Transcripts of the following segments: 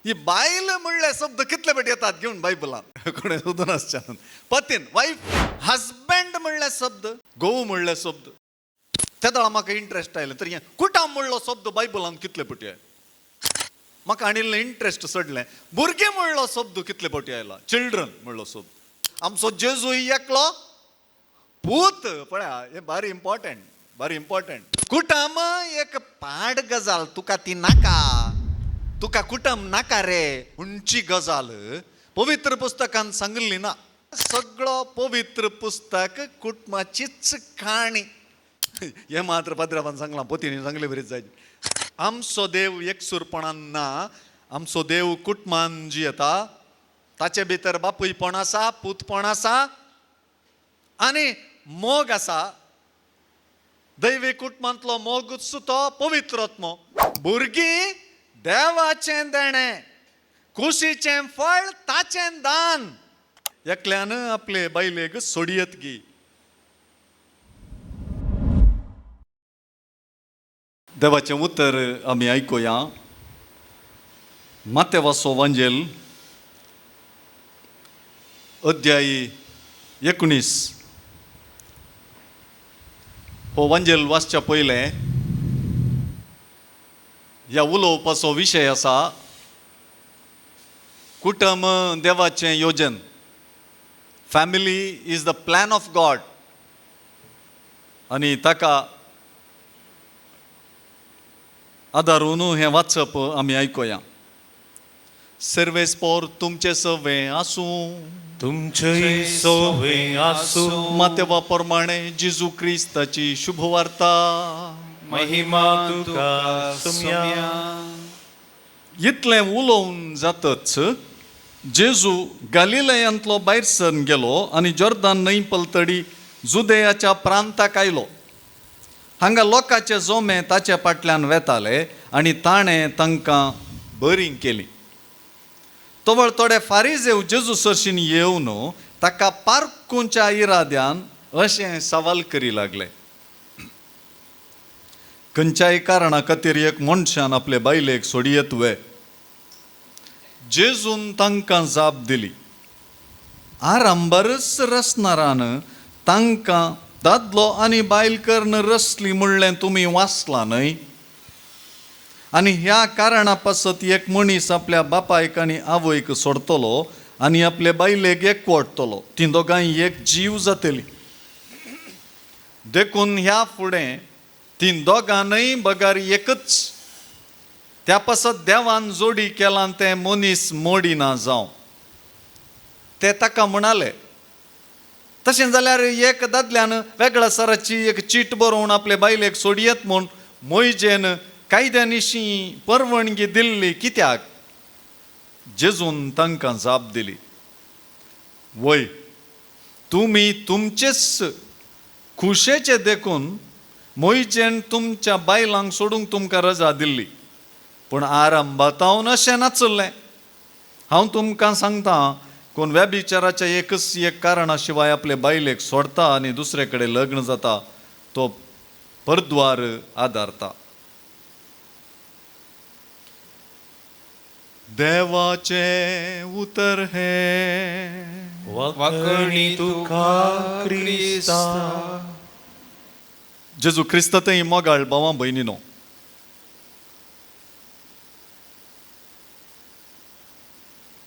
ही बायल म्हणले शब्द कितले पेटी येतात घेवन बायबलान कोणें सोदून आसच्यान पतीन वायफ हजबंड म्हणले शब्द, घोव म्हणले शब्द. तेदळा म्हाका इंट्रस्ट आयलें तर हें कुटाम म्हणलो शब्द बायबलान कितले पटी आयले, म्हाका आनी इल्लें इंट्रस्ट चडलें. भुरगें म्हणलो शब्द कितले पटी आयला, चिल्ड्रन म्हणलो शब्द. आमचो जेजू एकलो पूत, पळया हें भारी इम्पॉर्टंट, भारी इम्पॉर्टंट. कुटम एक पाड गजाल, तुका ती नाका, तुका कुटम नाका रे म्हणची गजाल पवित्र पुस्तकान सांगिल्ली ना. सगळो पवित्र पुस्तक कुटुंबाचीच काणी. हें मात्र पाद्राबान सांगलां, पोतीनी सांगले बरीच जाय. आमचो देव एकसूरपणान ना, आमचो देव कुटुंबान जियेता. ताचे भितर बापूयपण आसा, पूतपण आसा आनी मोग आसा. दैवी कुटुंबांतलो मोगूच तो पवित्रत्मो. भुरगीं देवाचें देणें, कुशीचें फळ ताचें दान. एकल्यान आपले बायलेक सोडयत गी. देवाचें उतर आमी आयकुया. मातेवाचो वांजेल अध्याय 19. हो वांजेल वाचच्या पयलें ह्या उलोवपाचो विशय आसा कुटुंब देवाचें योजन. Family is the plan of God. आनी ताका आदारून हें वाचप आमी आयकुया. सर्वेस्पोर तुमचें सवें आसूं, तुमचेय सोवे आसूं. मातेवा प्रमाणे जेजू क्रिस्ताची शुभवार्ता. महिमा तुका सुम्या. इतलें उलोवन जातच जेजू गालिलयांतलो भायर सरून गेलो आनी जॉर्दान न्हंय पलतडी जुदेयाच्या प्रांताक आयलो. हांगा लोकांचे जोमे ताचे फाटल्यान वेताले आनी ताणें तांकां बरीं केलीं. तवळ थोडे फारीजेव जेजू सरशीन येवन ताका पारखुंच्या इराद्यान अशें सवाल करी लागले, खंयच्याय कारणा खातीर एक मनशान आपले बायलेक सोडयेत वे? जेजून तांकां जाप दिली, आरंभारच रचणारान तांकां दादलो आनी बायल करून रचली म्हणलें तुमी वाचलां न्हय? आनी ह्या कारणा पासत एक मनीस आपल्या बापायक आनी आवयक सोडटलो आनी आपले बायलेक एकवटतलो, तीं दोगांय एक जीव जातली. देखून ह्या फुडें तीं दोगां न्हय बगर एकच. त्या पासत देवान जोडी केलां तें मनीस मोडिना जावं. ते ताका म्हणाले, तशें जाल्यार एक दादल्यान वेगळ्या सराची एक चीट बरोवन आपले बायलेक सोडयेत म्हूण मोयजेन कायद्यानिशी परवणगी दिल्ली कित्याक? जेजून तांकां जाप दिली, वय तुमी तुमचेच खुशेचे देखून मोयजेन तुमच्या बायलांक सोडूंक तुमकां रजा दिल्ली, पूण आरंभातावन अशें नाचल्लें. हांव तुमकां सांगता, कोण व्यभिचाराच्या एकच एक कारणा शिवाय आपले बायलेक सोडता आनी दुसरे कडेन लग्न जाता तो परद्वार आदारता. देवाचें उतर हें. वाकणी तुका क्रिस्ता. जेजू क्रिस्त थंय मोगाळ भावां भयणीनो,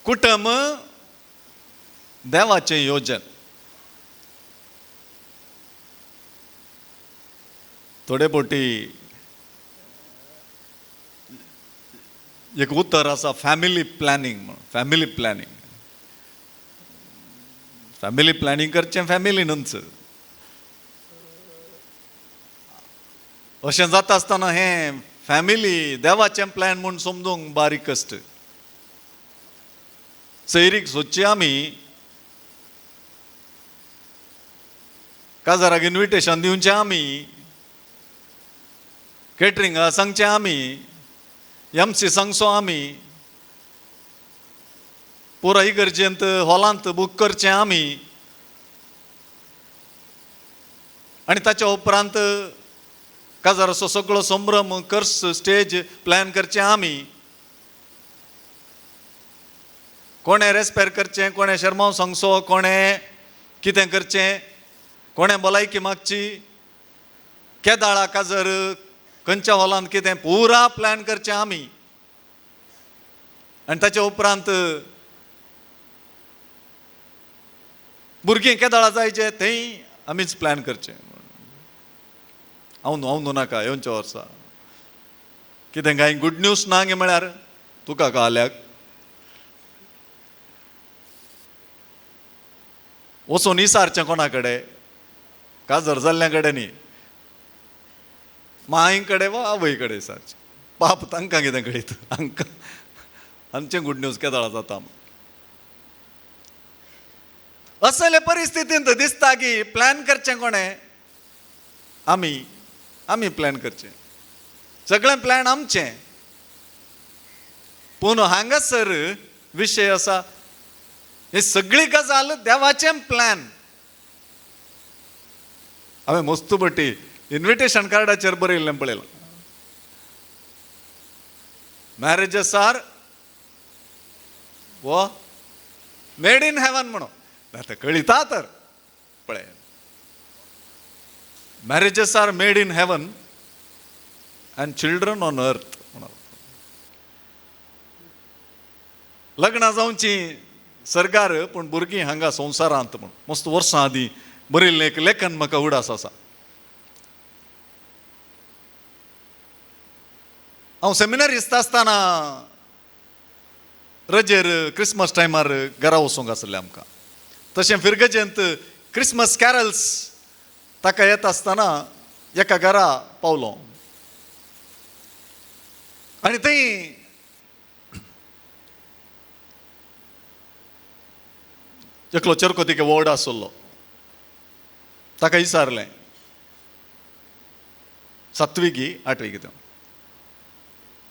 कुटुंब देवाचें योजन. थोडे फावटी एक उतर आसा फॅमिली प्लॅनिंग म्हणून. फॅमिली प्लॅनिंग, फॅमिली प्लॅनिंग करचें फॅमिलीनूच. अशें जाता आसतना हें फॅमिली देवाचें प्लॅन म्हूण समजूंक बारीक कश्ट. सैरीक सोदची आमी, काजाराक इन्विटेशन दिवचें आमी, केटरिंगा सांगचें आमी, एमसी सांगचो आमी, पुराय इगर्जेंत हॉलांत बूक करचें आमी, आनी ताच्या उपरांत काजाराचो सगळो संभ्रम कर्स स्टेज प्लॅन करचें आमी. कोणें रेस्पेर करचें, कोणें शर्मांव सांगचो, कोणें कितें करचें, कोणें भलायकी मागची, केदाळा काजर खंयच्या हॉलांत कितें, पुरा प्लॅन करचें आमी. आनी ताच्या उपरांत भुरगीं केदाळा जायचे थंय आमीच प्लॅन करचें. हांव हांव नाका येवच्या वर्सा कितें कांय गुड न्यूज ना गे म्हळ्यार तुका काल्याक वचून इसारचें कोणा कडेन, काजर जाल्ल्या कडेन न्ही, मांय कडेन वा आवय कडेन इसारचें. पाप तांकां कितें कळीत, हांकां आमचें गुड न्यूज केदाळा जाता. असले परिस्थितींत दिसता की प्लॅन करचें कोणें, आमी आमी प्लॅन करचें, सगळें प्लॅन आमचें. पूण हांगासर विशय आसा, ही सगळी गजाल देवाचें प्लॅन. हांवें मस्त पटी इन्विटेशन कार्डाचेर बरयल्लें पळयलां, मॅरेजस आर वो मेड इन हेवन म्हणून. आतां कळिता तर पळय, marriages are made in heaven and children on earth म्हणून. लग्नां जावची सरकार पूण भुरगीं हांगा संवसारांत म्हूण मस्त वर्सां आदीं बरयल्लें एक लेखन म्हाका उडास आसा. हांव सेमिनारिस्त आसतना रजेर क्रिसमस टायमार घरा वचूंक आसलें आमकां. तशें फिरगजेंत क्रिसमस कॅरल्स ताका येता आसतना एका घरा पावलो आनी थंय एकलो चरको तिका व्हड आसलो, ताका विचारलें सातवी गी आठवी कितें,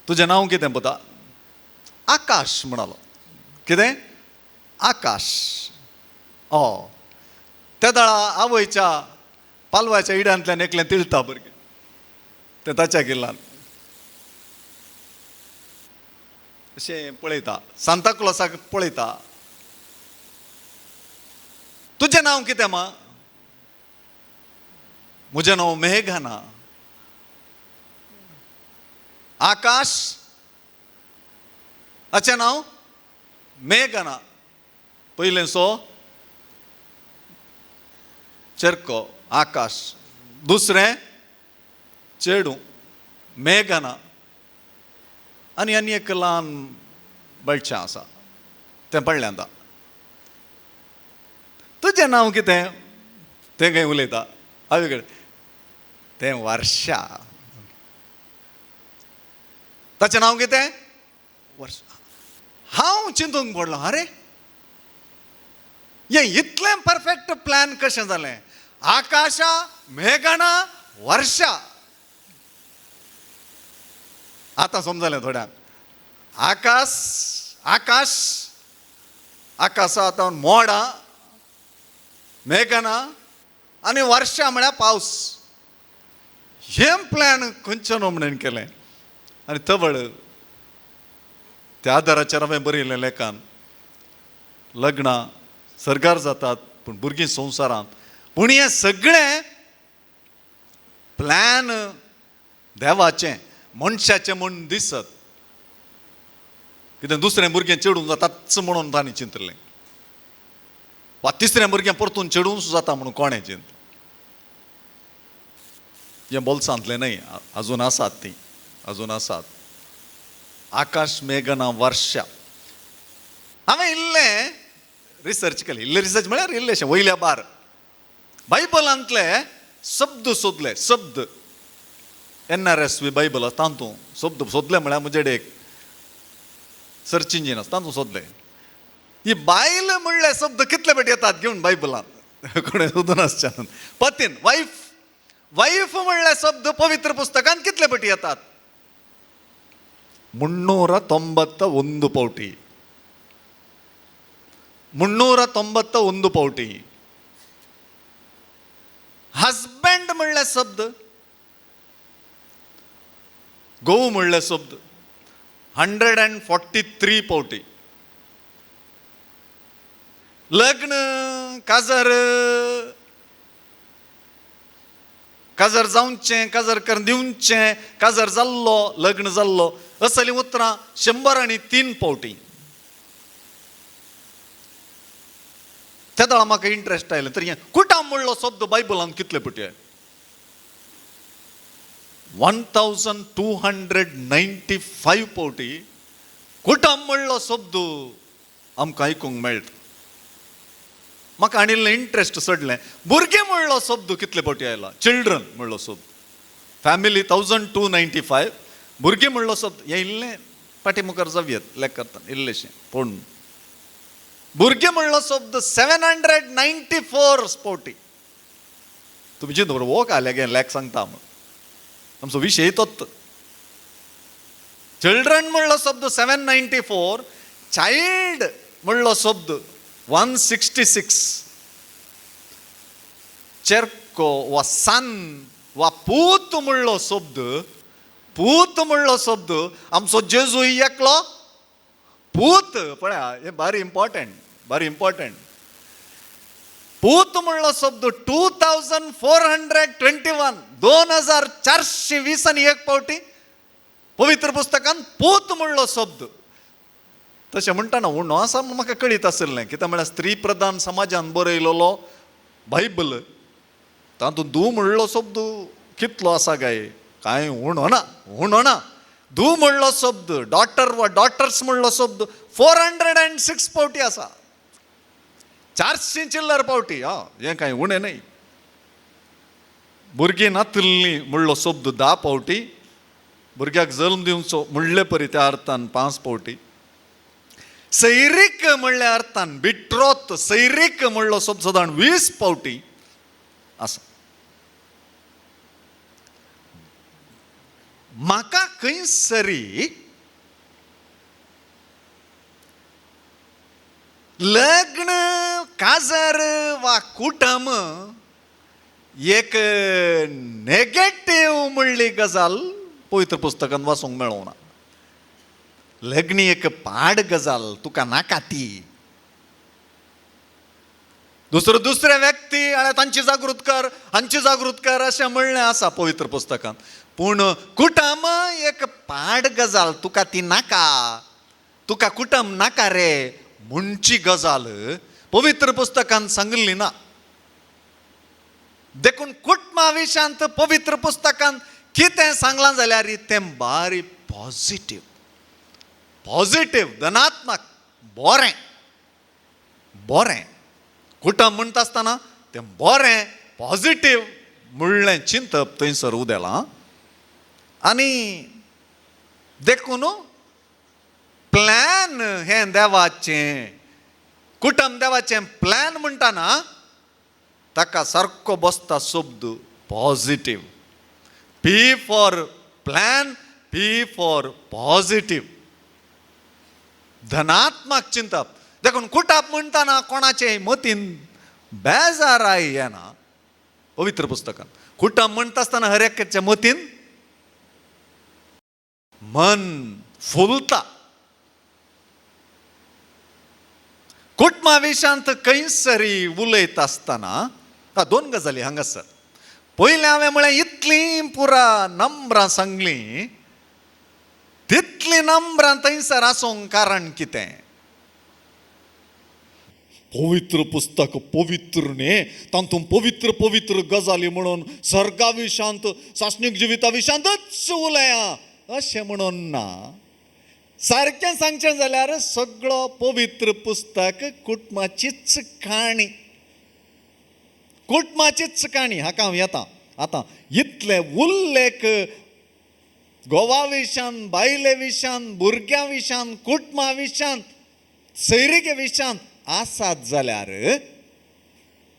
तुजें नांव कितें पुता? आकाश म्हणालो. कितें? आकाश. ओ त्या दळा आवयच्या पालवाच्या इड्यांतल्यान एकलें तिळता भुरगें, तें ताच्या किल्लान अशें पळयता, सांता क्लॉसाक पळयता. तुजें नांव कितें मा? म्हजें नांव मेघना. आकाश हाचें नांव मेघना. पयलें सो चेरको आकाश, दुसरें चेडूं मेघना, आनी आनी एक ल्हान बळचें आसा तें पडलें. आतां तुजें नांव कितें? तें खंय उलयता आवय कडेन, तें वर्षा. ताचें नांव कितें? वर्षा. हांव चिंतूंक पडलो, आरे हें इतलें परफेक्ट प्लॅन कशें जालें? आकाशा, मेघना, वर्षा. आतां समजलें थोड्यांक. आकाश आकाश आकाशा आतां मोडां, मेघना आनी वर्षा म्हळ्यार पावस. हें प्लॅन खंयचें न्हू म्हणून केलें. आनी तवळ त्या आदाराचेर हांवें बरयलें लेखन, लग्नां सरकार जातात पूण भुरगीं संवसारांत. पूण हें सगळें प्लॅन देवाचें, मनशाचें म्हूण दिसत कितें दुसरें भुरगें चेडूं जाताच म्हणून तांणी चिंतलें, वा तिसरें भुरगें परतून चेडूंच जाता म्हणून कोणें चिंत. हें बोल्सांतलें न्हय, अजून आसात तीं, अजून आसात. आकाश, मेघना, वर्षा. हांवें इल्लें रिसर्च केलें, इल्लें रिसर्च म्हळ्यार इल्लेशें वयल्या बार बायबलांतले शब्द सोदले, शब्द NRSV Bible आसा तातूंत शब्द सोदले म्हळ्यार म्हजे कडेन एक सर्च इंजीन आसा तातूंत सोदले. ही बायल म्हणले शब्द कितले पेटी येतात घेवन बायबलांत, कोणें सोदून आसच्या. पतीन वायफ, वायफ म्हणले शब्द पवित्र पुस्तकांत कितले पेटी येतात? 391 पावटी, 391 पावटी. हजबंड म्हणले शब्द, गोव म्हणले शब्द 143 पावटी. लग्न, काजार, काजार जावचें, काजार करून दिवचें, काजार जाल्लो, लग्न जाल्लो, असलीं उतरां 103 फावटी. तेदळा म्हाका इंट्रस्ट आयलें तर हें कुटाम म्हणलो शब्द बायबलान कितले फावटी 1295 फावटी कुटाम म्हणलो शब्द आमकां आयकूंक मेळटा. म्हाका आनी इल्लें इंट्रस्ट चडलें. भुरगें म्हणलो शब्द कितले फावटी आयला, चिल्ड्रन म्हणलो शब्द, फॅमिली 1295, भुरगें म्हणलो शब्द. हें इल्लें फाटीं मुखार जावयेत लेख करतना इल्लेशें, पूण भुरगें म्हणलो शब्द 794 फावटी. तुमी चिंत बरोबर हो काय गे लेख सांगता म्हण आमचो विशय तोच. चिल्ड्रन म्हणलो शब्द 794, चायल्ड म्हणलो शब्द 166, चेरको वा सन वा पूत म्हणलो शब्द, पूत म्हणलो शब्द आमचो जेजू एकलो पूत. पळया हें भारी इम्पॉर्टंट, भारी इम्पॉर्टंट. पूत म्हणलो शब्द 2421, 2420 फावटी पवित्र पुस्तकान पूत म्हणलो शब्द. तशें म्हणटा ना उणो आसा म्हाका कळीत आशिल्लें, कित्याक म्हळ्यार स्त्री प्रधान समाजान बरयलेलो बायबल, तातूंत दू म्हणलो शब्द कितलो आसा काय, कांय उणो ना, उणो ना. दू म्हणलो शब्द, डॉटर वा डॉटर्स म्हणलो शब्द 406 फावटी आसा, 400 चिल्लर फावटी. हा हें कांय उणें न्हय. भुरगीं नातिल्लीं म्हणलो शब्द 10 फावटी, भुरग्याक जल्म दिवचो म्हणले परी त्या अर्थान 5 फावटी. सैरीक म्हणल्या अर्थान बिट्रोत सैरीक म्हणलो शब्द सदां 20 फावटी आसा. म्हाका खंयसरी लग्न, काजार वा कुटम एक नेगेटीव म्हणली गजाल पवित्र पुस्तकान वाचूंक मेळना. लग्न एक पाड गजाल, तुका नाका ती. दुसरो दुसऱ्या व्यक्ती तांची जागृत कर, हांची जागृत कर अशें म्हणलें आसा पवित्र पुस्तकान. पूण कुटम एक पाड गजाल, तुका ती नाका, तुका कुटम नाका रे म्हणची गजाल पवित्र पुस्तकान सांगिल्ली ना. देखून कुटुंबा विशयांत पवित्र पुस्तकान कितें सांगलां जाल्यार तें बारी पॉजिटीव, पॉजिटीव, धनात्मक, बरें बरें. कुटुंब म्हणटा आसतना तें बरें पॉजिटीव म्हणलें चिंतप थंयसर उदेलां. आनी देखून प्लॅन हें देवाचें, कुटुंब देवाचें प्लॅन म्हणटा ना ताका सारको बसता शब्द positive. P for plan, P for positive, धनात्मक चिंतप. देखून कुटाप म्हणटाना कोणाचे मतीन बेजाराय येना पवित्र पुस्तकान. कुटुंब म्हणटा आसतना हर एकाच्या मतीन मन फुलता. कुटुंबा विशयांत खंयसरी उलयता आसतना दोन गजाली हांगासर. पयलें हांवें म्हळें इतलीं पुरा नंबरां सांगलीं, तितलीं नंबरां थंयसर आसूंक कारण कितें? पवित्र पुस्तक पवित्र न्ही, तातूंत पवित्र पवित्र गजाली म्हणून सर्गा विशांत, सासणीक जिविता विशांतच उलया अशें म्हणून ना. सारकें सांगचें जाल्यार सगळो पवित्र पुस्तक कुटुंबाचीच काणी, कुटुंबाचीच काणी. हाका हांव येता आतां. इतले उल्लेख गोवा विशान, बायले विशान, भुरग्यां विशान, कुटुंबा विशान, सैरिके विशान आसात जाल्यार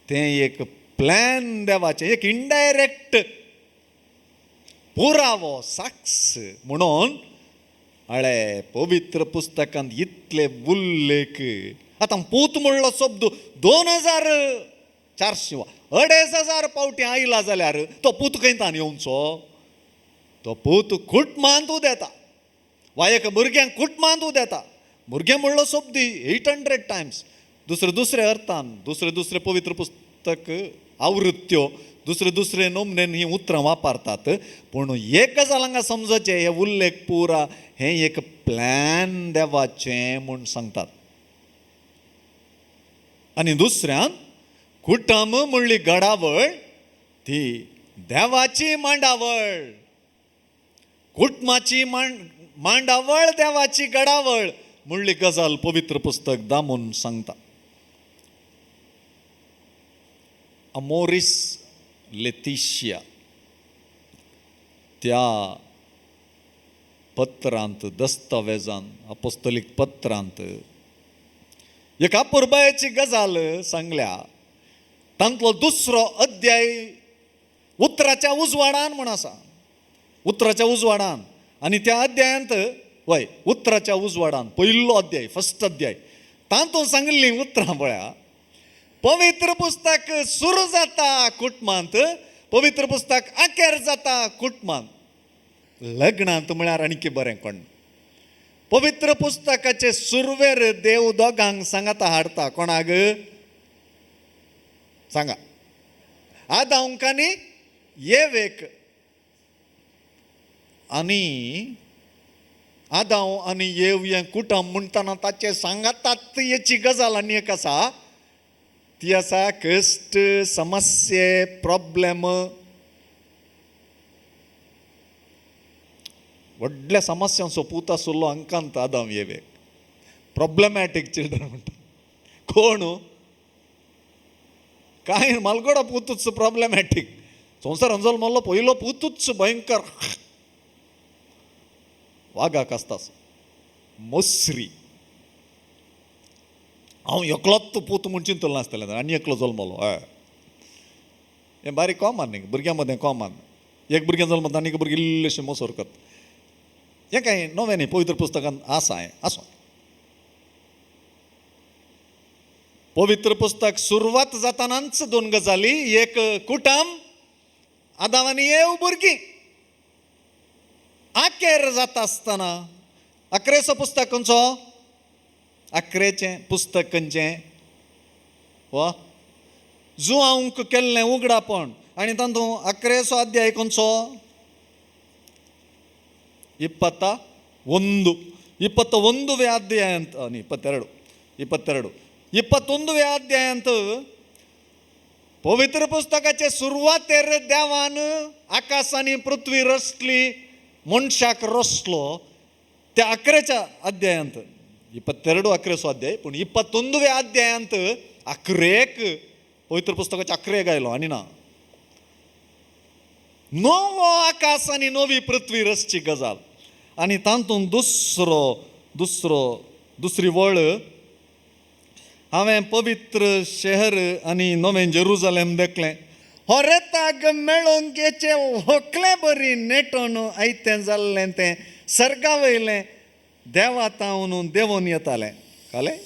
तें एक प्लॅन देवाचें, एक इनडायरेक्ट पुरावो, साक्ष म्हणून हळे पवित्र पुस्तकांत इतले उल्लेख. आतां पूत म्हणलो शब्द 2400 2500 फावटी आयला जाल्यार तो पूत खंयतान येवचो? तो पूत कुटुंबांत उदेता वा एक भुरग्यांक कुटुंबांत उदेता. भुरगें म्हणलो शब्द 800 टायम्स, दुसरे दुसरे अर्थान, दुसरे दुसरे पवित्र पुस्तक आवृत्त्यो दुसरे दुसरे नमनेन हीं उतरां वापरतात. पूण एक गजाल हांगा समजचें, हे उल्लेख पुरा हें एक प्लॅन देवाचें म्हूण सांगतात. आनी दुसऱ्यान कुटुंब म्हणली घडावळ ती देवाची मांडावळ, कुटुंबाची मांडावळ देवाची घडावळ म्हणली गजाल पवित्र पुस्तक दामून सांगता. अमोरिस लेतिशिया त्या पत्रांत, दस्तावेजान, अपोस्तलीक पत्रांत एक अपुरबायेची गजाल सांगल्या. तांतलो दुसरो अध्याय उतराच्या उजवाडान म्हूण आसा, उतराच्या उजवाडान. आनी त्या अध्यायांत वय उतराच्या उजवाडान पयलो अध्याय, फर्स्ट अध्याय, तातूंत सांगिल्लीं उतरां पळया. पवित्र पुस्तक सुरू जाता कुटुंबांत, पवित्र पुस्तक अखेर जाता कुटुंबांत. लग्नांत म्हळ्यार आणखी बरें कोण. पवित्र पुस्तकाचे सुरवेर देव दोगांक सांगाता हाडता. कोणाक सांगा? आदांक आनी येवेक. आनी आदांव आनी येव हें कुटुंब म्हणटना ताचे सांगातात हेची गजाल आनी एक आसा, ती आसा कश्ट, समस्ये, प्रॉब्लेम. व्हडल्या समस्यांचो पूत आशिल्लो अंकांत आदांव येवेक, प्रॉब्लेमॅटीक चिल्ड्रन म्हणटा. कोण काय मालगोडा पूतूच प्रॉब्लेमॅटीक. संवसारान जल्मल्लो पयलो पूतूच भयंकर वागाक आसता, मसरी. हांव एकलोच पूत म्हूण चिंतलो नासतलें, आनी एकलो जल्मलो. हय, हें बारीक कॉमन न्ही, भुरग्यां मदें कॉमन. एक भुरगें जल्मता आनी एक भुरगें इल्लेशें मोसोर करता. हें कांय नवें न्ही, पवित्र पुस्तकांत आसा हें, आसूं. पवित्र पुस्तक सुरवात जातानाच दोन गजाली, एक कुटुंब, आदांव आनी येव भुरगीं. अखेर जाता आसतना अकरेचो पुस्तक खंयचो? अकरेचें पुस्तक खंयचें? वा जुआंवक केल्लें उगडापण. आनी तातूंत अकरेचो अध्याय खंयचो? 21. 21 ಅಧ್ಯಾಯ ಅಂತ, 22, 22, 21 अध्यायांत पवित्र पुस्तकाचे सुरवातेर देवान आकाश आनी पृथ्वी रचली, मनशाक रचलो. त्या अकरेच्या अध्यायांत, 22 अकरेचो अध्याय, पूण 21 अध्यायांत अकरेक पवित्र पुस्तकाचे अकरेक आयलो आनी ना नवो आकाश आनी नवी पृथ्वी रचची गजाल. आनी तातूंत दुसरो दुसरो दुसरी वळ, हांवें पवित्र शहर आनी नवें जेरुजलेम देखलें. होरेताक मेळोवंक येचें होकले बरी नेटोन आयतें जाल्लें तें सर्गा वयलें देवा तावन देंवोन येतालें. कळ्ळें?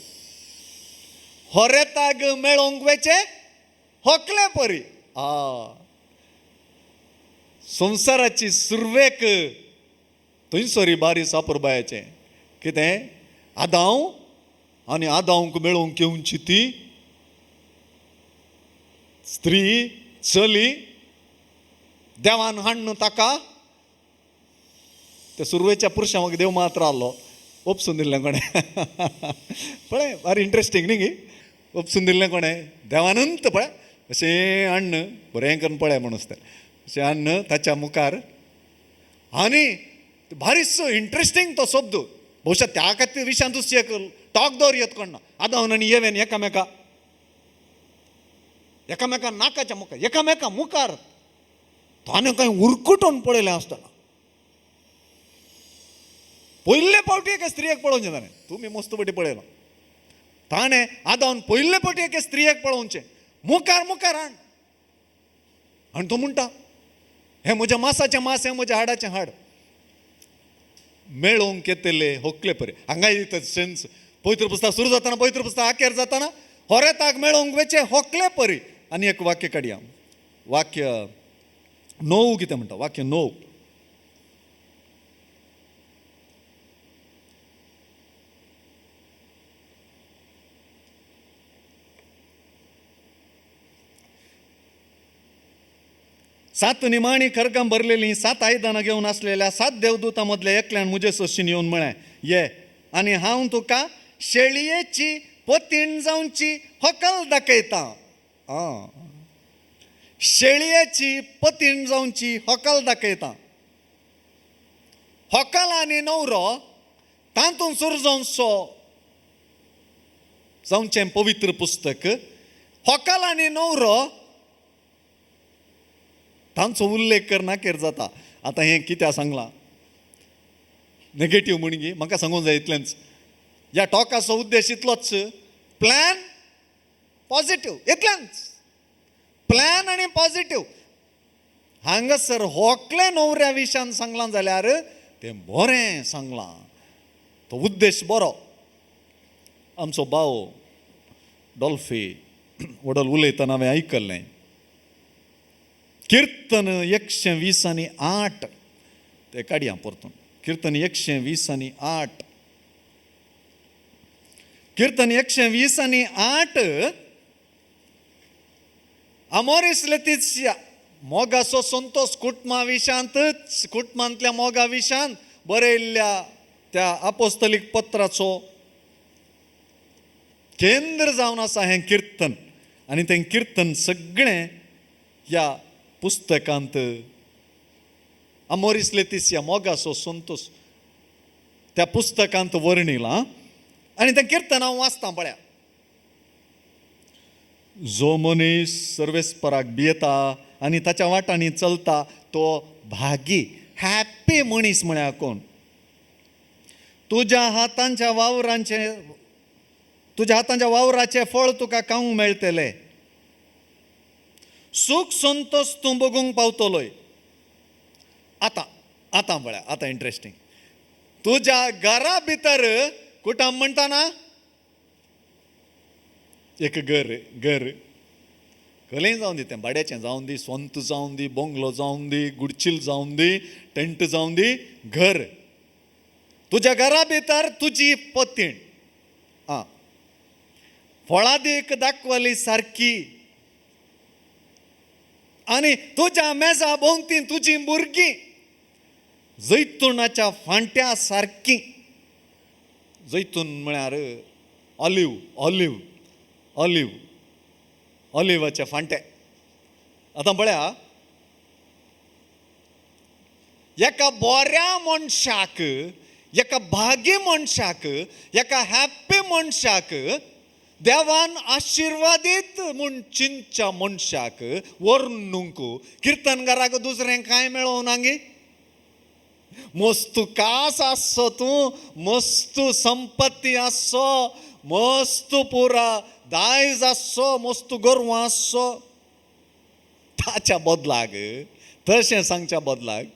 होरेताक मेळोवंक वेचें होकले परी. आ संवसाराची सुरवेक थंयसरी बारी सापुरबायेचें कितें? आदांव आनी आदांवक मेळोवंक येवची ती स्त्री चली देवान हाडून ताका ते सुरवेच्या पुरुशांक देव मात्र आहलो. ओपसून दिल्लें कोणें? पळय भारी इंट्रस्टींग न्ही गी. ओपसून दिल्लें कोणें? देवानंत. पळय अशें हाडून बरें करून पळय म्हणून तें अशें हाडून ताच्या मुखार. आनी भारीचो इंट्रस्टींग तो शब्द, बहुशा त्या खातीर विशांतूच एक टॉक दवर येत कोण ना. आदावन आनी येवेन एकामेका एकामेका नाकाच्या मुखार एकामेका मुखार ताणें कांय उरकुटून पळयलें आसतना पयले फावटी एके स्त्रियेक पळोवचें ताणें. तुमी मस्त पटी पळयलो ताणें आदावन पयले फावटी एके स्त्रियेक पळोवचें मुखार मुखार हाड. आनी तो म्हणटा हें म्हज्या मासाचें मास, हें म्हज्या हाडाचें हाड. मेळोवंक येतले होकले परे. हांगा येता सेन्स पवित्र पुस्तक सुरू जाताना पवित्र पुस्तक अखेर जाताना होरेताक मेळोवंक वेचें होकले परी. आनी एक वाक्य काडया, वाक्य 9 कितें म्हणटा? वाक्य 9. सात निमाणी खरगां भरलेलीं सात आयदनां घेवन आसलेल्या सात देवदूतां मदल्या एकल्यान म्हजे सोशीन येवन म्हळें, ये आनी हांव तुका शेळयेची पतीण जावची होकल दाखयतां. आं, शेळयेची पतीण जावची होकल दाखयतां. होकल आनी न्हवरो तातूंत सुरजोनसो जावचें पवित्र पुस्तक. होकल आनी न्हवरो तांचो उल्लेख करनाकेर जाता. आतां हें कित्याक सांगलां नेगेटीव म्हणगी म्हाका सांगूंक जाय इतलेंच. ह्या टॉकाचो उद्देश इतलोच, प्लॅन पॉजिटीव इतलेंच, प्लॅन आनी पॉजिटीव. हांगासर होकले न्हवऱ्या विशयान सांगलां जाल्यार तें बरें सांगलां, तो उद्देश बरो. आमचो भाव डॉल्फी वडल उलयतना हांवें आयकल्लें, किर्तन 120 आनी 8 ते काडया परतून. किर्तन 120 आनी 8, किर्तन 120 आनी 8. आमोरीस लेतिसिया मोगाचो संतोष कुटुंबा विशांतच, कुटुंबांतल्या मोगा विशांत बरयल्ल्या त्या आपोस्तलीक पत्राचो केंद्र जावन आसा हें किर्तन. आनी तें किर्तन सगळें ह्या पुस्तकांत आमोरीस लेतिसिया मोगाचो संतोष त्या पुस्तकांत वर्णिलां. आनी तें किर्तन हांव वाचतां पळया. जो मनीस सर्वेस्पराक भियेता आनी ताच्या वाटांनी चलता तो भागी, हॅप्पी मनीस म्हळ्यार कोण. तुज्या हातांच्या वावरांचे, तुज्या हातांच्या वावराचें फळ तुका खावंक मेळटलें, सूख संतोष तूं बगूंक पावतलोय. आतां आतां पळया, आतां इंट्रस्टींग. तुज्या घरा भितर कुटुंब म्हणटा ना, एक घर, घर खंय जावन दी, तें भाड्याचें जावन दी, स्वंत जावन दी, बंगलो जावन दी, गुडचील जावन दी, टेंट जावन दी, घर. तुज्या घरा भितर तुजी पतीण आं फळादीक दाखवली सारकी, आनी तुज्या मेजा भोंवती तुजी भुरगीं जैतुनाच्या फांट्या सारकी. जैतून म्हळ्यार ऑलिव, ऑलिव, ऑलिव, ऑलिवाचे फांटे. आतां पळया, एका बऱ्या मनशाक, एका भागी मनशाक, एका हॅप्पी मनशाक, देवान आशिर्वादीत म्हूण चिंतच्या मनशाक वर्णूंक किर्तनकाराक दुसरें कांय मेळोवना गे. मस्त कास आसचो तूं, मस्त संपत्ती आसचो, मस्त पुरा दायज आसचो, मस्त गोरवां आसचो. ताच्या बदलाक, तशें सांगच्या बदलाक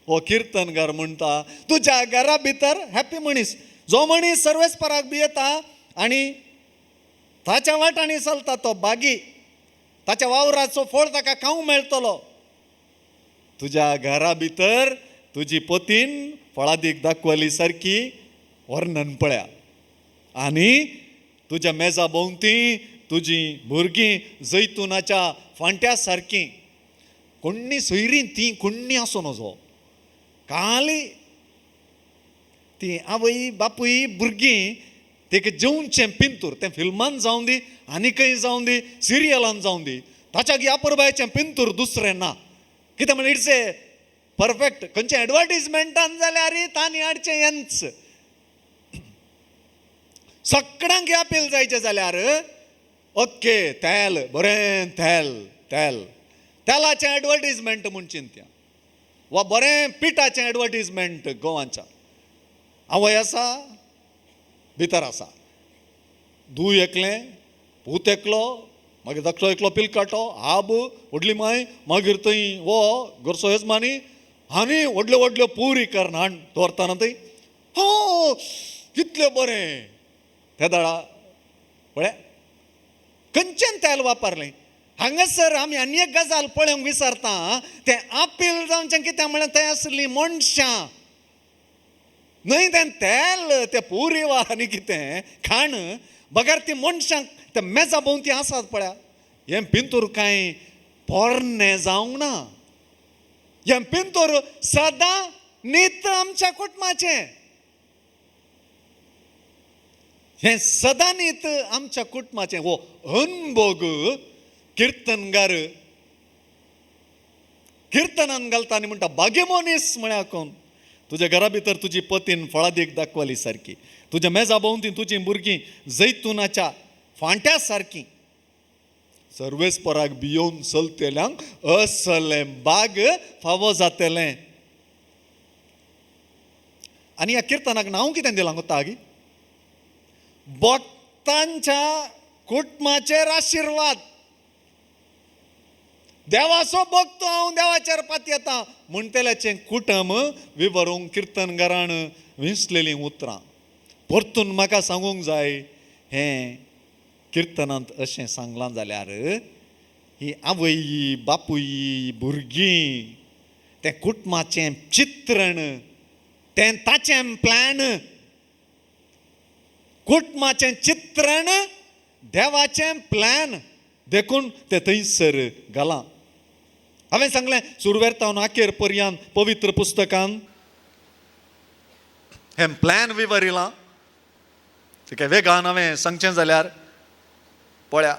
हो किर्तनकार म्हणटा, तुज्या घरा भितर हॅप्पी मनीस, जो मनीस सर्वेस्पराक भियेता आनी ताच्या वाटांनी चलता तो बागी, ताच्या वावराचो फळ ताका खावंक मेळटलो. तुज्या घरा भितर तुजी पतीन फळादीक दाखवली सारकी वर्णन पळया, आनी तुज्या मेजा भोंवती तुजी भुरगीं जैतुनाच्या फांट्या सारकी. कोण्णी सोयरीं ती कोण्णी आसूं नजो, काली ती आवय बापूय भुरगीं तेका जेवचें पिंतूर, तें फिल्मान जावं दी, आनी खंय जावं दी, सिरियलान जावं दी, ताच्या अपुरबायेचें पिंतूर दुसरें ना. कितें म्हणल्यार it's a perfect. खंयच्या एडवर्टीजमेंटान जाल्यार तांणी हाडचें हेंच. सगळ्यांक अपील जायचें जाल्यार ओके तेल, बरें तेल, तेल, तेलाचें एडवर्टीजमेंट म्हूण चिंत्या, वा बरें पिठाचें एडवर्टीजमेंट गोवाच्या. आवय आसा, भितर आसा, धूव एकलें, पूत एकलो, मागीर धाकटो एकलो पिलकाटो, आब व्हडली माय, मागीर थंय हो घरचो येजमानी, आनी व्हडल्यो व्हडल्यो पुरी करून हाड दवरताना थंय हो कितलें बरें. त्या दाळा पळय खंयच्यान तेल वापरलें. हांगासर आमी आनी एक गजाल पळोवंक विसरता, तें अपील जावचें कितें म्हळ्यार थंय आसलीं मनशां न्हय, तें तेल तें पुरी वा आनी कितें खाण बगर ती मनशांक त्या मेजा भोंवती आसात पळया. हें पिंतूर कांय पोरणें जावंक ना. हें पिंतोर सदां नीत आमच्या कुटुंबाचें, हें सदां नीत आमच्या कुटुंबाचें. हो अनभोग किर्तनगार किर्तनान घालता आनी म्हणटा भाग्य मनीस म्हळ्यार कोण? तुज्या घरा भितर तुजी पतीन फळादीक दाखवली सारकी, तुज्या मेजा भोंवती तुजीं भुरगीं जैतुनाच्या फांट्या सारकी. सर्वेस्पराक भियोवन चलतल्यांक असलें बाग फावो जातलें. आनी ह्या किर्तनाक नांव कितें दिलां गोता गी? भक्तांच्या कुटुंबाचेर आशिर्वाद. देवाचो भक्त हांव देवाचेर पातयेता म्हणटल्याचें कुटुंब विवरूंक किर्तनगारान विंचलेलीं उतरां. परतून म्हाका सांगूंक जाय, हें किर्तनांत अशें सांगलां जाल्यार ही आवय बापूय भुरगीं तें कुटुंबाचें चित्रण, तें ताचें प्लॅन, कुटुंबाचें चित्रण देवाचें प्लॅन, देखून तें थंयसर घालां. हांवें सांगलें सुरवेर तावन आखेर पर्यंत पवित्र पुस्तकान हें प्लॅन विवरिलां. तिका वेगान हांवें सांगचें जाल्यार पळया,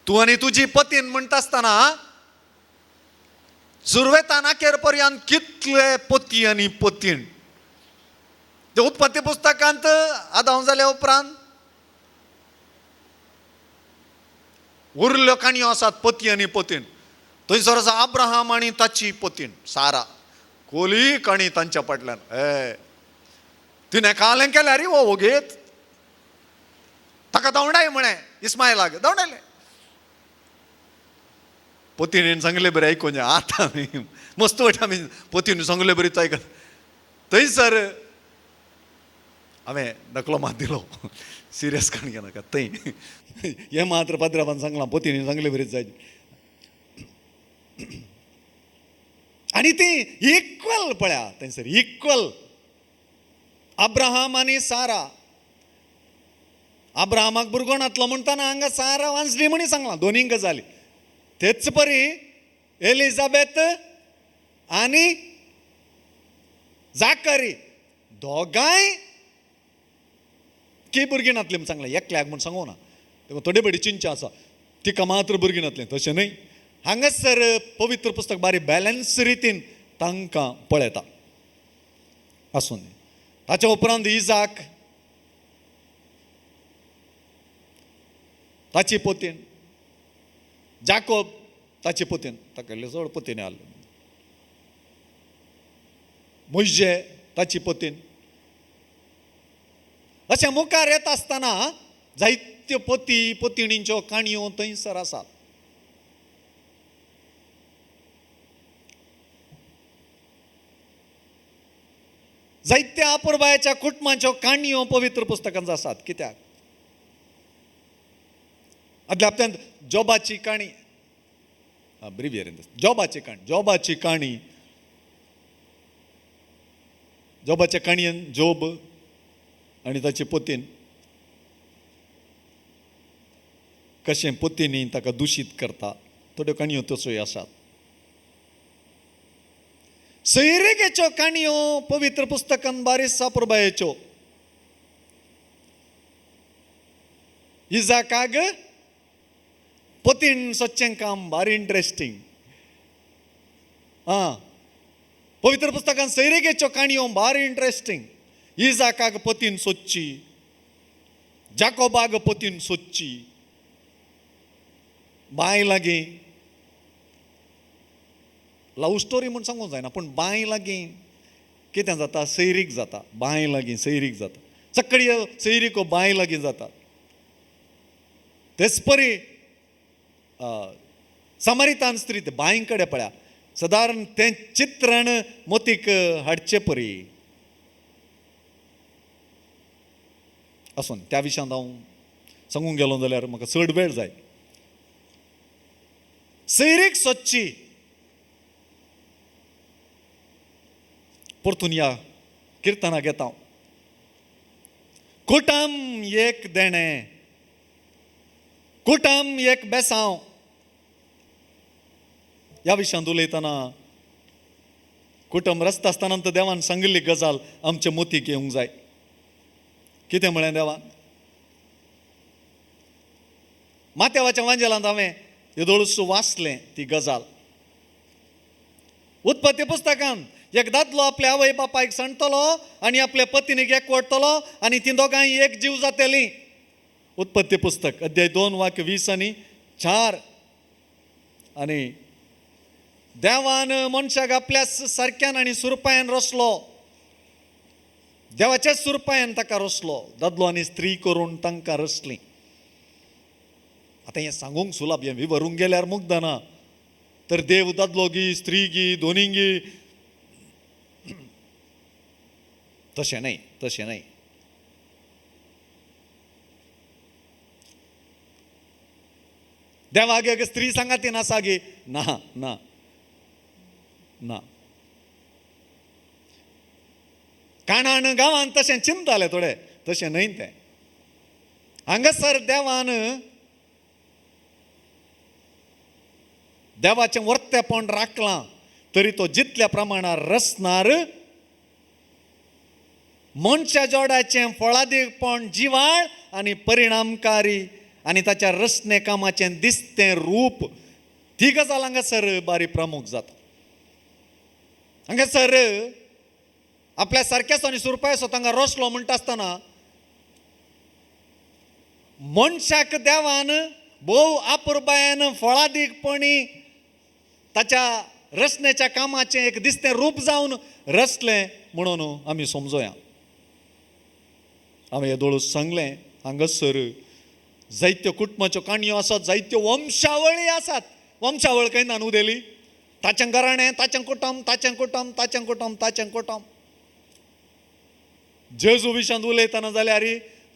तूं आनी तुजी पतीन म्हणटा आसतना सुरवेतान आखेर पर्यंत कितले पती आनी पतीण. ते उत्पत्ती पुस्तकांत आदाव जाल्या उपरांत उरल्यो काणयो आसात पती आनी पतीण. थंयसर आसा अब्राहम आनी ताची पतीण सारा, कोली काणी तांच्या फाटल्यान. ए तिणें कालें केल्यार रे हो वोगेत ताका धांवडाय म्हळें इस्मायलाक धांवडायलें. पतीणेन सांगले बरें आयकून आतां आमी मस्त वाट आमी पतीन सांगले बरी आयकत. थंयसर हांवें धकलो मात दिलो, सिरियस काणी घेनाका. थंय हें मात्र पाद्राबान सांगलां पतीन सांगले बरीच जाय. आनी ती इक्वल पळया थंयसर इक्वल अब्राहम आनी सारा. अब्राहमाक भुरगो नातलो म्हणटाना हांगा सारा वांचली म्हणी सांगलां, दोनीय गजाली. तेच परी एलिझाबेथ आनी जाकरी दोगांय की भुरगीं नातलीं म्हूण सांगलें, एकल्याक म्हूण सांगू ना. देखून थोडे बडी चिंचा आसा तिका मात्र भुरगीं नातलीं, तशें न्हय. हांगासर पवित्र पुस्तक बारी बॅलन्स रितीन तांकां पळयता. आसूं दी. ताच्या उपरांत इजाक ताची पोतीन, जाकोब ताची पोतीन, ताका इल्ले चड पोतीन आसले, मोयजे ताची पोतीन. अशें मुखार येता आसतना जायत्यो पोती पोतिणींच्यो काणयो थंयसर आसात. जायत्या अपुरबायेच्या कुटुंबांच्यो काणयो पवित्र पुस्तकांत आसात. कित्याक आदल्या हप्त्यांत जोबाची काणी, ब्रिवियरीन जोबाची काणी, जोबाची काणी, जोबाच्या काणयेन जोब आनी ताचे पोतीन कशें पोतींनी ताका दुशीत करता, थोड्यो काणयो तश्योय आसात. सैरेगेच्यो काणयो पवित्र पुस्तकान बारीस अपुरबायेच्यो. इजाकाग पोतीन सच्चें काम भारी इंट्रस्टींग. आं, पवित्र पुस्तकान सैरेगेच्यो काणयो भारी इंट्रस्टींग. इजाकाग पोतीन सोदची, जाकोबाग पोतीन सोदची, बांय लागीं लव स्टोरी म्हूण सांगूंक जायना, पूण बांय लागीं कितें जाता, सैरीक जाता. बांय लागीं सैरीक जाता, सगळी सैरीको बांय लागीं जाता. तेच परी समारितान स्त्री ते बांय कडेन पळया, सदारण तें चित्रण मोतीक हाडचे परी आसून त्या विशयांत हांव सांगूंक गेलो जाल्यार म्हाका चड वेळ जाय. सैरीक सोदची, परतून ह्या किर्तनाक येता. कुटम एक देणें, कुटम एक बेसांव. ह्या विशयांत उलयतना कुटुंब रचता आसतना तर देवान सांगिल्ली गजाल आमचे मोतीक येवंक जाय. कितें म्हळें देवान? माथ्यावाच्या वांजेलांत हांवें येदोळूच वाचलें ती गजाल. उत्पत्ती पुस्तकान एक दादलो आपल्या आवय बापायक सांडटलो आनी आपल्या पत्नीक एकवटतलो आनी ती दोगांय एक जीव जातली. उत्पत्ती पुस्तक अध्याय 2 वाक्य 20 आनी 4. आनी देवान मनशाक आपल्या सारक्यान आनी सुरपायान रचलो, देवाच्याच सुरपायान ताका रचलो, दादलो आनी स्त्री करून तांकां रचली. आतां हें सांगूंक सुलाभ, हें विवरूंक गेल्यार मुग्दना. तर देव दादलो गी स्त्री गी दोनी गी, तशें न्हय, तशें न्हय. देवाक एक स्त्री सांगा ती नासा गी, ना ना ना. काणान गांवान तशें चिंताले थोडे, तशें न्हय तें. हांगासर देवान देवाचें वर्तेपण राखलां तरी तो जितल्या प्रमाणार रचणार मनशा जोडाचें फळादीकपण जिवाळ आनी परिणामकारी आनी ताच्या रचणे कामाचें दिसतें रूप, ती गजाल हांगासर बारी प्रमुख जाता. हांगासर आपल्या सारक्याचो आनी सुरपायचो तांकां रचलो म्हणटा आसतना मनशाक देवान भोव आपुरबायेन फळादीकपणी ताच्या रचनेच्या कामाचें एक दिसतें रूप जावन रचलें म्हणून आमी समजोया. हांवें येदोळूच सांगलें, हांगासर जायत्यो कुटुंबाच्यो काणयो आसात, जायत्यो वंशावळी आसात. वंशावळ खंय न्हू उदेली? ताचें घराणें, ताचें कुटुंब, ताचें कुटुंब, ताचें कुटुंब, ताचें कुटुंब. जेजू विशयांत उलयतना जाल्यार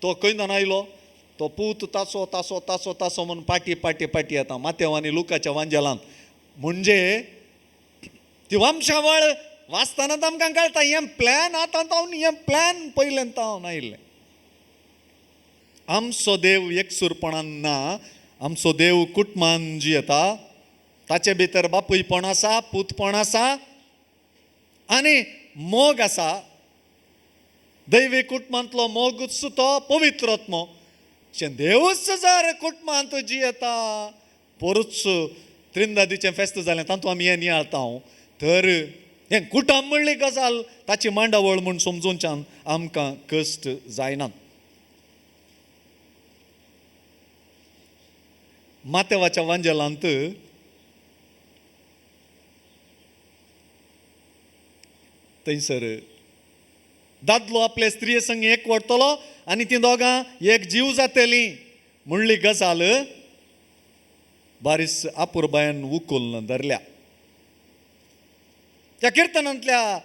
तो खंय न्हू आयलो? तो पूत ताचो ताचो ताचो ताचो म्हूण पाटी पाटी पाटी येता मातेव आनी लुकाच्या वांजेलांत. म्हणजे ती वंशावळ वाचतना आमकां कळटा हें प्लॅन आतां तावन, हें प्लॅन पयल्यान तावन आयिल्लें. आमचो देव एकसूरपणान ना, आमचो देव कुटुंबान जियेता. ताचे भितर बापूयपण आसा, पूतपण आसा आनी मोग आसा. दैवी कुटुंबांतलो मोगूच तो पवित्रत्मो. देवूच जर कुटुंबांत जियेता, पोरूच त्रिंदादीचें फेस्त जालें तातूंत आमी हें नियाळता. तर हें कुटुंब म्हणली गजाल ताची मांडावळ म्हूण समजूनच्यान आमकां कश्ट जायनात. मातेवाच्या वांजेलांत थंयसर दादलो आपले स्त्रिये संग एकवटतलो आनी ती दोगां एक जीव जातली म्हणली गजाल बारीस आपुरबायन उखलून धरल्या. त्या किर्तनांतल्या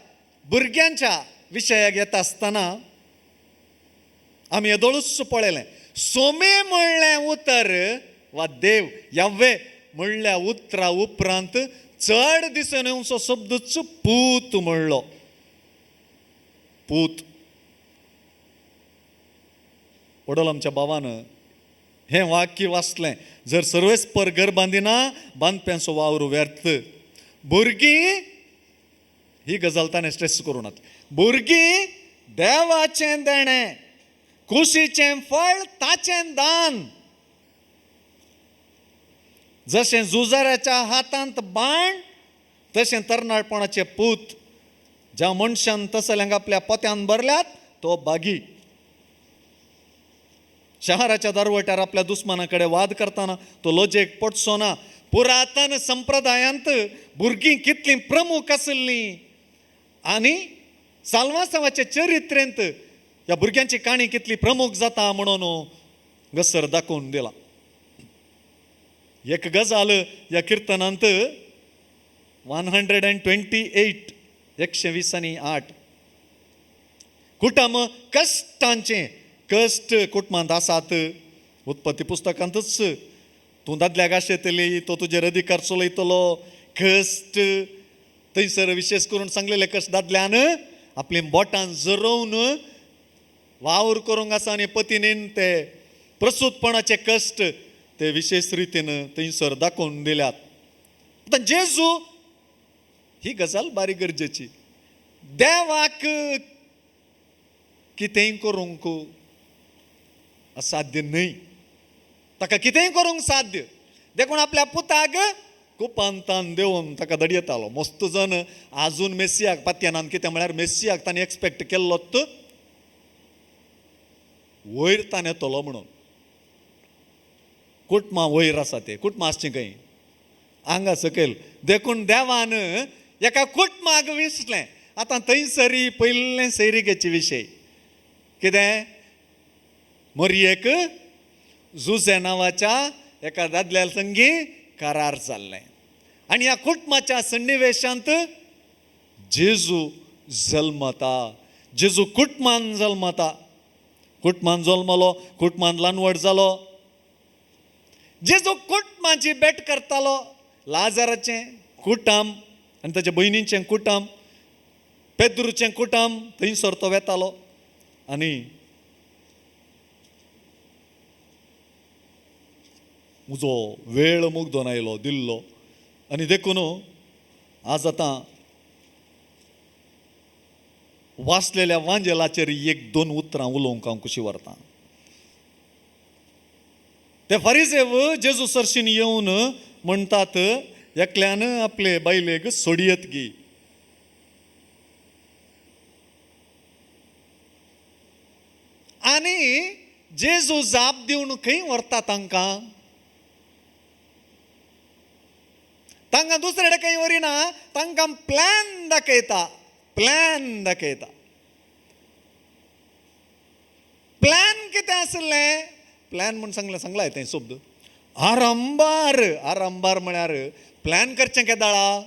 भुरग्यांच्या विशयाक येता आसतना आमी येदोळूच पळयलें, सोमे म्हणलें उतर वा देव यावे म्हणल्या उतरा उपरांत चड दिसून येवचो शब्दूच पूत म्हणलो. पूत वडोल आमच्या भावान हें वाक्य वाचलें, जर सर्वेस्पर घर बांदिना बांदप्यांचो वावर व्यर्थ. भुरगीं ही गजाल ताणें स्ट्रेस करूं नात. भुरगीं देवाचें देणें, कुशीचें फळ ताचें दान. जशें झुजाऱ्याच्या हातांत बाण तशें तरणाटपणाचे पूत. ज्या मनशान तसल्यांक आपल्या पोत्यान भरल्यात तो बागी. शहराच्या दरवट्यार आपल्या दुस्माना कडेन वाद करतना तो लजेक पडचो ना. पुरातन संप्रदायांत भुरगीं कितलीं प्रमुख आशिल्लीं आनी साल्वासांवाचे चरित्रेंत ह्या भुरग्यांची काणी कितली प्रमुख जाता म्हणून गसर दाखोवन दिला. एक गजाल ह्या किर्तनांत 128 128 कुटुंब कश्टांचें कश्ट कुटुंबांत आसात. उत्पत्ती पुस्तकांतूच तूं दादल्याक आशेतली तो तुजेर अधिकार चलयतलो. कश्ट थंयसर विशेश करून सांगलेले कश्ट दादल्यान आपलीं बोटां जरोवन वावर करूंक आसा आनी पतीनेन ते प्रसूतपणाचे कश्ट ते विशेश रितीन थंयसर दाखोवन दिल्यात. आतां जेजू ही गजाल बारी गरजेची. देवाक कितेंय करूंक असाध्य न्हय, ताका कितेंय करूंक साध्य. देखून आपल्या पुताक कुपांतान देवून ताका दडयतालो. मस्त जण आजून मेसियाक पातयेनान कितें म्हळ्यार मेसियाक ताणें एक्सपेक्ट केल्लो वयर ताणें येतलो म्हणून. कुटुंबां वयर आसा ते, कुटुंबां आसचीं खंय आंगा सकयल. देखून देवान एका कुटुंबाक विसलें. आतां थंयसरी पयलें सैरिकेचे विशय कितें, मोरयेक जुजे नांवाच्या एका दादल्या संगी करार जाल्लें आनी ह्या कुटुंबाच्या सन्निवेशांत जेजू जल्मता. जेजू कुटुंबान जल्मता. कुटुंबान जल्मलो, कुटुंबान ल्हान व्हड जालो. जेजू कुटुंबाची भेट करतालो. लाजाराचें कुटुंब आनी ताच्या भयणीचें कुटुंब, पेद्रूचें कुटुंब, थंयसर तो वेतालो आनी म्हजो वेळ मुगदोन आयलो दिल्लो. आनी देखून आज आतां वाचलेल्या वांजेलाचेर एक दोन उतरां उलोवंक हांव कुशी व्हरतां. ते फारीजेव जेजू सरशीन येवन म्हणटात, एकल्यान आपले बायलेक सोडयत गी. आनी जेजू जाप दिवन खंय व्हरता तांकां? तांकां दुसरे कडेन खंय व्हरिना, तांकां प्लॅन दाखयता. प्लॅन दाखयता. प्लॅन कितें आसलें? प्लॅन म्हूण सांगलें, सांगलां तें शब्द आरंबार. आरंबार म्हळ्यार प्लॅन करचें केदाळा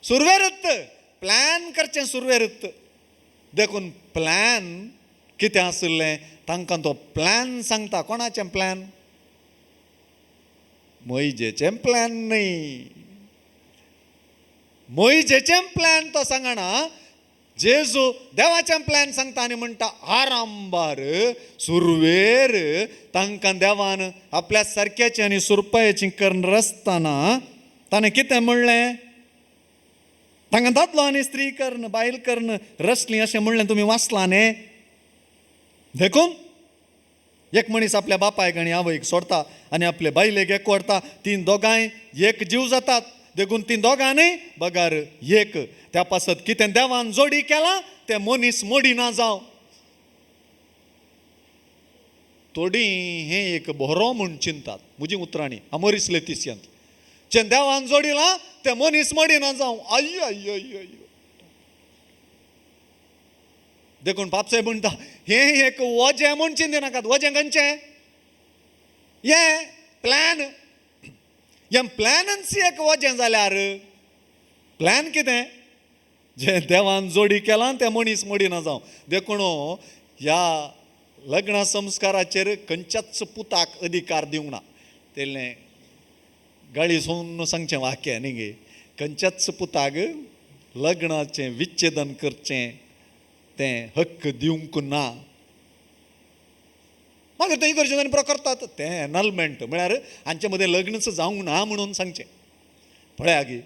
सुरवेरत प्लॅन करचें सुरवेरत. देखून प्लॅन कितें आशिल्लें तांकां तो प्लॅन सांगता. कोणाचें प्लॅन? मोहिजेचें प्लॅन न्हय, मोहिजेचें प्लॅन तो सांगना, जेजू देवाचें प्लॅन सांगता आनी म्हणटा आरंबार सुरवेर तांकां देवान आपल्या सारक्याची आनी सुरपायेची करून रचतना ताणें कितें म्हणलें? तांकां दादलो आनी स्त्री कर्ण बायल कर्ण रचली अशें म्हणलें. तुमी वाचलां न्ही? देखून एक मनीस आपल्या बापायक आनी आवयक सोडता आनी आपले बायलेक एक व्हरता, तीन दोगांय एक जीव जातात. देखून तीन दोगां न्हय बगर एक. त्या पासत कितें देवान जोडी केला तें मनीस मोडिना जावं. थोडीं हें एक बरो म्हूण चिंतात. म्हजी उतरांनी आमोरीस लेतिसियांत जें देवान जोडिलां तें मनीस मोडिना जावं. आय्यो आय्यो आय्यो आय्यो. देखून बापसाहेब म्हणटा हें एक वजें म्हूण चिंतिनाकात. वजें खंयचें? हें प्लॅन. हें प्लॅनच एक वजें जाल्यार प्लॅन कितें? जें देवान जोडी केलां तें मनीस मोडिना जावं. देखून ह्या लग्न संस्काराचेर खंयच्याच पुताक अधिकार दिवंक ना. तेलें गाळी सोन सांगचें वाक्य न्ही गे, खंयच्याच पुताक लग्नाचें विच्छेदन करचें तें हक्क दिवंक ना. मागीर तें इगर्जेन आनी करतात तें एनलमेंट म्हळ्यार हांचे मदें लग्नच जावंक ना म्हणून सांगचें. पळया गी,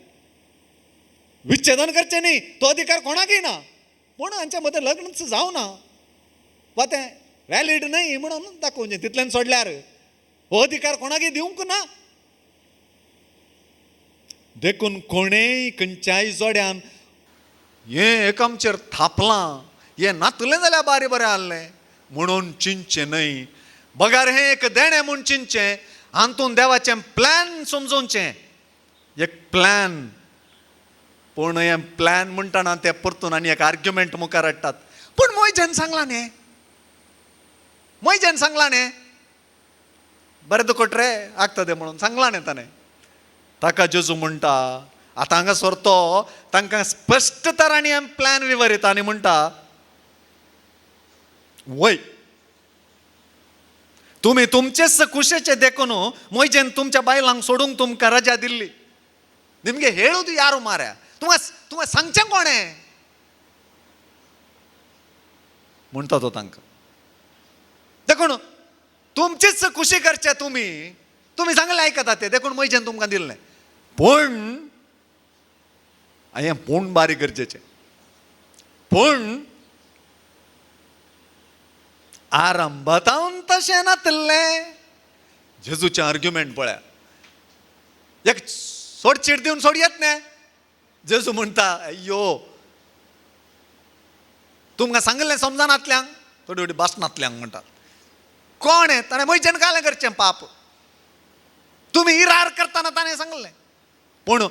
विच्छेदन करचें न्ही, तो अधिकार कोणाकय ना, पूण हांच्या मदें लग्नच जावं ना वा तें व्हॅलीड न्हय म्हणून दाखोवचें. तितल्यान सोडल्यार हो अधिकार कोणाकय दिवंक ना. देखून कोणेय खंयच्याय जोड्यान हें एक आमचेर थापलां, हें नातलें जाल्यार बारी बरें आहलें म्हणून चिंतचें न्हय, बगर हें एक देणें म्हूण चिंतचें. हातून देवाचें प्लॅन समजोवचें. एक प्लॅन. पूण हें प्लॅन म्हणटना ते परतून आनी एक आर्ग्युमेंट मुखार हाडटात. पूण मोयजेन सांगलां न्ही, मोयजेन सांगलां न्ही, बरें दुखट रे आगता तें म्हणून सांगलां न्ही ताणें. ताका जेजू म्हणटा आतां हांगासर तो तांकां स्पश्ट तरांनी हें प्लॅन विवरिता आनी म्हणटा, वय तुमी तुमचेच कुशेचे देखून मोयजेन तुमच्या बायलांक सोडूंक तुमकां रजा दिल्ली. निमगे हेळू यारू माऱ्या, तुमकां तुमकां सांगचें कोणें म्हणटा तो तांकां. देखून तुमचेच खुशी करचे तुमी, तुमी सांगलें आयकता तें, देखून मोयजेन तुमकां दिल्लें. पूण हें पूण बारीक गरजेचें, पूण आरंभातावन तशें नातलें. जेजूचें आर्ग्युमेंट पळया, एक सोडचीट दिवन सोडयत न्ही. जेजू म्हणटा अय्यो तुमकां सांगिल्लें समजनातल्यांक, थोडी थोडी भासनातल्यांक म्हणटात. कोण हें ताणें म्हयच्यान कालें करचें पाप, तुमी इरार करतना ताणें सांगलें. पूण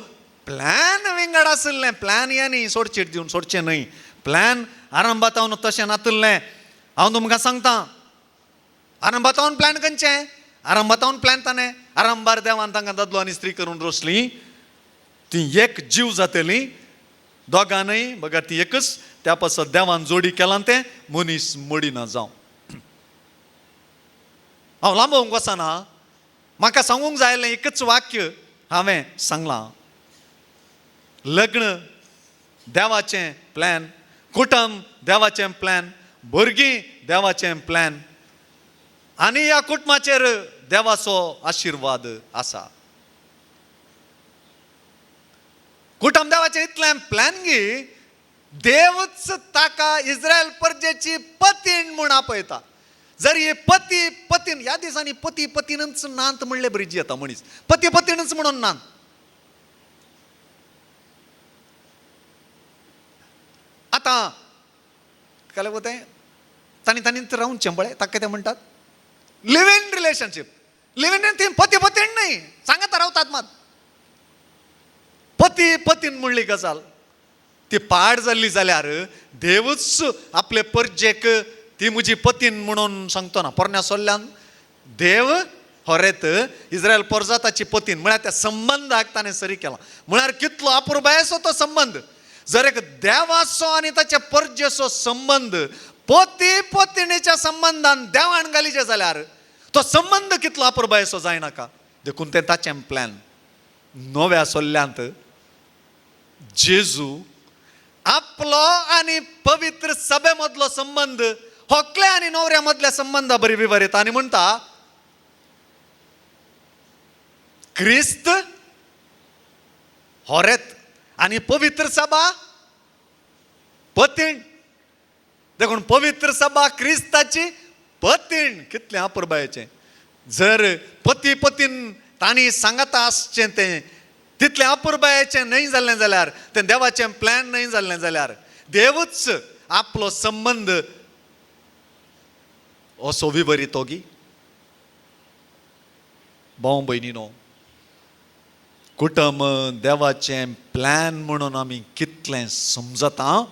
प्लॅन विंगड आशिल्लें, प्लॅन हें न्ही सोडचीट दिवन सोडचें न्हय, प्लॅन आरंभातावन तशें नातिल्लें. हांव तुमकां सांगता आरंभातावन प्लॅन खंयचें, आरंभातावन प्लॅन ताणें आरंभार देवान तांकां दादलो आनी स्त्री करून रोसली, ती एक जीव जातली दोगांनय बगर ती एकच, त्या पासत देवान जोडी केलां तें मनीस मोडिना जावं. हांव लांबोवंक वचना, म्हाका सांगूंक जाय आसलें एकच वाक्य हांवें सांगलां. लग्न देवाचें प्लॅन, कुटुंब देवाचें प्लॅन, भुरगीं देवाचें प्लॅन, आनी ह्या कुटुंबाचेर देवाचो आशिर्वाद आसा. कुटुंब देवाचें इतलें प्लॅन गी देवच ताका इस्रायल परजेची पतीण म्हूण आपयता. जर हे पती पतीन ह्या दिसांनी पती पतीनच नांत म्हणले बरी जियेता मनीस, पती पतीनच म्हणून नांत. आतां काले तें तांणी तांणी रावचें पळय, ताका कितें म्हणटात live in relationship. Live in ती पती पतीन न्हय, सांगता रावतात मात. पती पतीन म्हणली गजाल ती पाड जाल्ली जाल्यार देवूच आपले परजेक ती म्हजी पतीन म्हणून सांगतो ना. पोरण्या सोल्ल्यान देव होरेत इस्रायल पोरजाताची पतीन म्हळ्यार त्या संबंदाक ताणें सरी केला. म्हळ्यार कितलो अपुरबायेचो तो संबंद. जर एक देवाचो आनी ताच्या परजेचो संबंद पती पतिणीच्या संबंदान देवान घालीचे जाल्यार तो संबंद कितलो अपुरबायेचो जायनाका. देखून तें ताचें प्लॅन. नव्या सोल्ल्यांत जेजू आपलो आनी पवित्र सभे मदलो संबंद होकले आनी नवऱ्या मदल्या संबंदा बरी विवरिता आनी म्हणटा क्रिस्त होरेत आनी पवित्र सभा पतीण. देखून पवित्र सभा क्रिस्ताची पतीण. कितलें अपुरबायेचें. जर पती पतीन तांणी सांगता आसचें तें तितलें अपुरबायेचें न्हय जाल्लें जाल्यार, तें देवाचें प्लॅन न्हय जाल्लें जाल्यार देवूच आपलो संबंद असो विवरितो गी. भाव भयणीनो, कुटुंब देवाचें प्लॅन म्हणून आमी कितलें समजता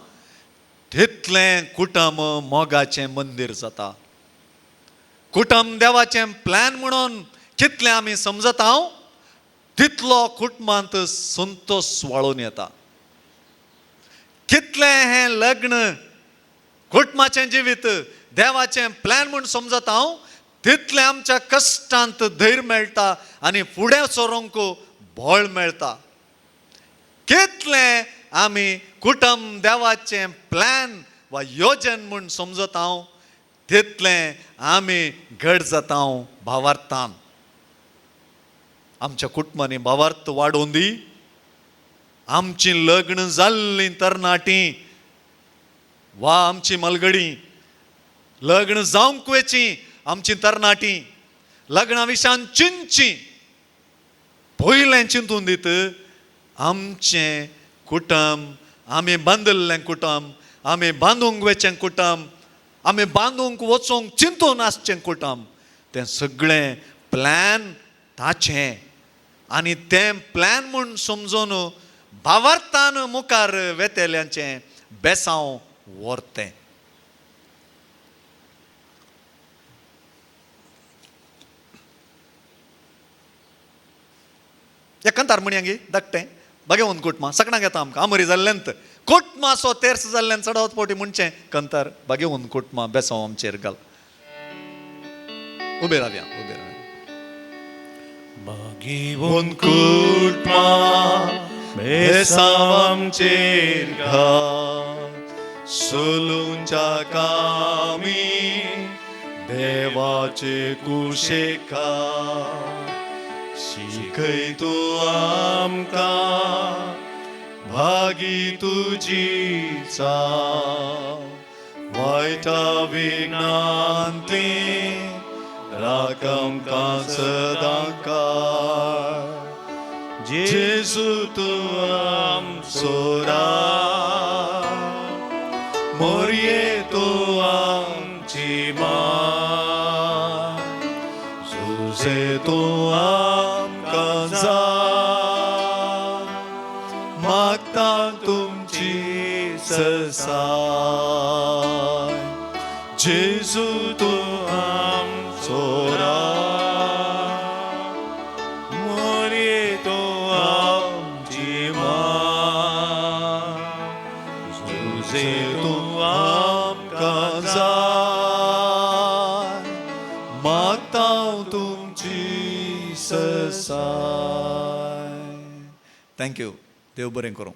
तितलें कुटुंब मोगाचें मंदीर जाता. कुटुंब देवाचें प्लॅन म्हणून कितलें आमी समजता तितलो कुटुंबांत संतोश वाळून येता. कितलें हें लग्न कुटुंबाचें जिवीत देवाचें प्लॅन म्हूण समजता हांव तितलें आमच्या कश्टांत धैर्य मेळटा आनी फुडें सरोंक बळ मेळटा. कितलें आमी कुटुंब देवाचें प्लॅन वा योजन म्हूण समजता हांव तितलें आमी घड जाता भावार्थान. आमच्या कुटुंबांनी भावार्थ वाडोवन दी. आमची लग्न जाल्लीं तरणाटीं वा आमची मलगडी लग्न जावंक वयची आमची तरणाटीं लग्ना विशयान चिंतची पयलें चिंतून दीत आमचें कुटुंब, आमी बांदिल्लें कुटुंब, आमी बांदूंक वचें कुटुंब, आमी बांदूंक वचूंक चिंतून आसचें कुटुंब, तें सगळें प्लॅन ताचें आनी तें प्लॅन म्हूण समजून भावार्थान मुखार वेतेल्यांचें बेसांव व्हरतें. एकांतार म्हणया धाकटें बागेवन कुटमा सगळ्यांक येता आमकां आमरी जाल्ल्यान कुटमाचो तेर्स जाल्ल्यान चडावत फावटी म्हणचें कंतार बागेवन कुटमा बेसांव आमचेर घाल. उबे रावया, उबे रावया. बागेवन कुटमा बेसांव आमचेर घाल, सोलूंच्या कामी देवाचे कुशेका, शिकय तूं आमकां भागी तुजी चाल वायटा विघ्नांतली राख आमकां सदां काळ जेजू तूं आमचो राज मोरये तूं आमची माय सुसे तूं आमकां जाय मागता तुमची ससाय जेजू तूं आमचो राज मोरये तूं आमची माय सुसे तूं आमकां जाय मागता तुमची ससाय. Thank you. देव बरें करूं.